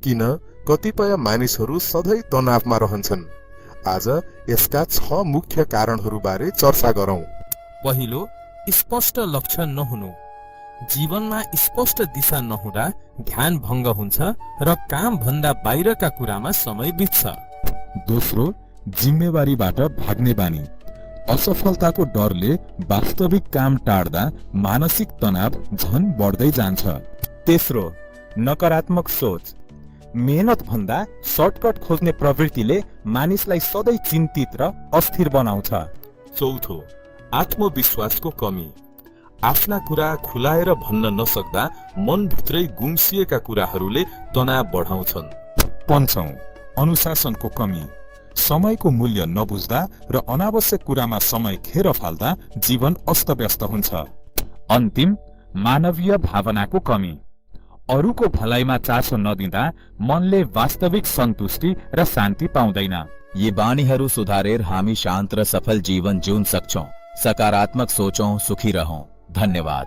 किन कतिपय मानिसहरू सधैँ तनावमा रहन्छन्? आज यसका 6 मुख्य कारणहरूबारे चर्चा गरौं। पहिलो, स्पष्ट लक्ष्य नहुनु। जीवनमा स्पष्ट दिशा नहुँदा ध्यान भङ्ग हुन्छ र काम भन्दा बाहिरका कुरामा समय बित्छ। दोस्रो, जिम्मेवारीबाट भाग्ने बानी। असफलताको डरले वास्तविक काम टाड्दा मानसिक तनाव झन बढ्दै जान्छ। तेस्रो, नकारात्मक सोच। मेहनत भन्दा सर्टकट खोज्ने प्रवृत्तिले मानिसलाई सधैँ चिन्तित र अस्थिर बनाउँछ। चौथो, आत्मविश्वासको कमी। आफ्ना कुरा खुलाएर भन्न नसक्दा मनभित्रै गुम्सिएका कुराहरूले तनाव बढाउँछन्। पाँचौं, अनुशासनको कमी। समयको मूल्य नबुझ्दा र अनावश्यक कुरामा समय खेर फाल्दा जीवन अस्तव्यस्त हुन्छ। अन्तिम, मानवीय भावनाको कमी। अरूको भलाइमा चासो नदिँदा मनले वास्तविक सन्तुष्टि र शान्ति पाउँदैन। यी बानीहरू सुधारेर हामी शान्त र सफल जीवन जिउन सक्छौं। सकारात्मक सोचौं, सुखी रहौं। धन्यवाद।